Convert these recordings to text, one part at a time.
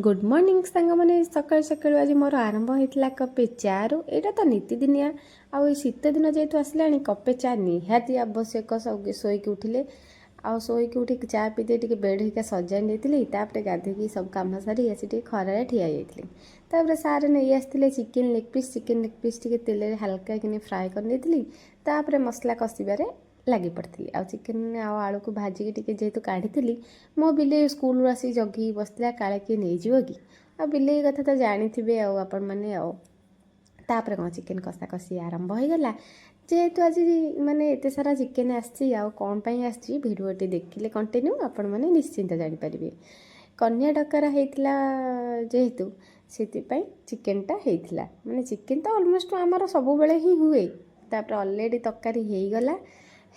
Good morning ସାଙ୍ଗମାନେ। ସକାଳୁ ସକାଳୁ ଆଜି ମୋର ଆରମ୍ଭ ହେଇଥିଲା କପେ ଚା'ରୁ। ଏଇଟା ତ ନିତିଦିନିଆ। ଆଉ ଏଇ ଶୀତ ଦିନ ଯେହେତୁ ଆସିଲାଣି, କପେ ଚା ନିହାତି ଆବଶ୍ୟକ। ସବୁ ଶୋଇକି ଉଠିଲେ ଆଉ ଶୋଇକି ଉଠିକି ଚା ପିଇ ଟିକେ ବେଡ଼୍ ହେଇକା ସଜାଇ ନେଇଥିଲି। ତାପରେ ଗାଧେଇକି ସବୁ କାମ ସାରି ଆସି ଟିକେ ଖରାରେ ଠିଆ ହେଇଯାଇଥିଲି। ତାପରେ ସାର୍ ନେଇ ଆସିଥିଲେ chicken leg piece. Chicken leg piece ଟିକେ ତେଲରେ ହାଲକା କିନି ଫ୍ରାଏ କରିନେଇଥିଲି। ତାପରେ ମସଲା କଷିବାରେ ଲାଗି ପଡ଼ିଥିଲି। ଆଉ ଚିକେନ୍ ଆଉ ଆଳୁକୁ ଭାଜିକି ଟିକେ ଯେହେତୁ କାଢ଼ିଥିଲି, ମୋ ବିଲେଇ ସ୍କୁଲରୁ ଆସିକି ଜଗିକି ବସିଥିଲା, କାଳେ କିଏ ନେଇଯିବ କି। ଆଉ ବିଲେଇ କଥା ତ ଜାଣିଥିବେ ଆଉ ଆପଣମାନେ। ଆଉ ତାପରେ କ'ଣ, ଚିକେନ୍ କଷା କଷି ଆରମ୍ଭ ହେଇଗଲା। ଯେହେତୁ ଆଜି ମାନେ ଏତେ ସାରା ଚିକେନ୍ ଆସିଛି ଆଉ କ'ଣ ପାଇଁ ଆସିଛି, ଭିଡ଼ିଓଟି ଦେଖିଲେ କଣ୍ଟିନ୍ୟୁ ଆପଣମାନେ ନିଶ୍ଚିନ୍ତ ଜାଣିପାରିବେ। କନ୍ୟା ଡକରା ହେଇଥିଲା ଯେହେତୁ, ସେଥିପାଇଁ ଚିକେନ୍ଟା ହେଇଥିଲା। ମାନେ ଚିକେନ୍ ତ ଅଲମୋଷ୍ଟ ଆମର ସବୁବେଳେ ହିଁ ହୁଏ। ତାପରେ ଅଲରେଡ଼ି ତରକାରୀ ହେଇଗଲା।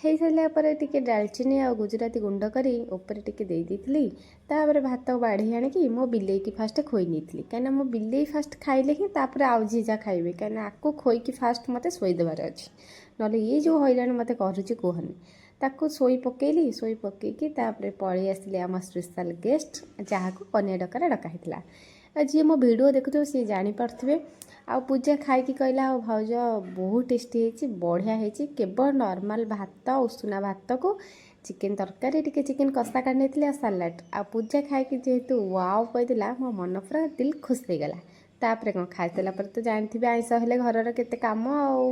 ହେଇସାରିଲା ପରେ ଟିକେ ଡାଲଚିନି ଆଉ ଗୁଜୁରାତି ଗୁଣ୍ଡ କରି ଉପରେ ଟିକେ ଦେଇ ଦେଇଥିଲି। ତାପରେ ଭାତ ବାଢ଼ି ଆଣିକି ମୋ ବିଲେଇକି ଫାଷ୍ଟ ଖୋଇ ନେଇଥିଲି, କାହିଁକିନା ମୋ ବିଲେଇ ଫାଷ୍ଟ ଖାଇଲେ ହିଁ ତାପରେ ଆଉ ଯିଏ ଯାହା ଖାଇବେ। କାହିଁକିନା ଆକୁ ଖୋଇକି ଫାଷ୍ଟ ମୋତେ ଶୋଇଦେବାର ଅଛି, ନହେଲେ ଇଏ ଯେଉଁ ହଇରାଣ ମୋତେ କରୁଛି କୁହନି। ତାକୁ ଶୋଇ ପକେଇଲି। ଶୋଇ ପକେଇକି ତାପରେ ପଳେଇ ଆସିଲି ଆମ ସ୍ପେଶାଲ ଗେଷ୍ଟ, ଯାହାକୁ କନ୍ୟା ଡକରା ଡକା ହେଇଥିଲା। ଆଉ ଯିଏ ମୋ ଭିଡ଼ିଓ ଦେଖୁଥିବ, ସିଏ ଜାଣିପାରୁଥିବେ। ଆଉ ପୂଜା ଖାଇକି କହିଲା, "ଆଉ ଭାଉଜ, ବହୁତ ଟେଷ୍ଟି ହେଇଛି, ବଢ଼ିଆ ହେଇଛି।" କେବଳ ନର୍ମାଲ ଭାତ, ଉଷୁନା ଭାତକୁ ଚିକେନ୍ ତରକାରୀ, ଟିକେ ଚିକେନ୍ କଷା କାଢ଼ି ନେଇଥିଲି ଆଉ ସାଲାଡ଼। ଆଉ ପୂଜା ଖାଇକି ଯେହେତୁ ୱାଓ କହିଥିଲା, ମୋ ମନ ପୁରା ଦିଲ ଖୁସି ହେଇଗଲା। ତାପରେ କ'ଣ, ଖାଇସାରିଲା ପରେ ତ ଜାଣିଥିବେ, ଆଇଁଷ ହେଲେ ଘରର କେତେ କାମ ଆଉ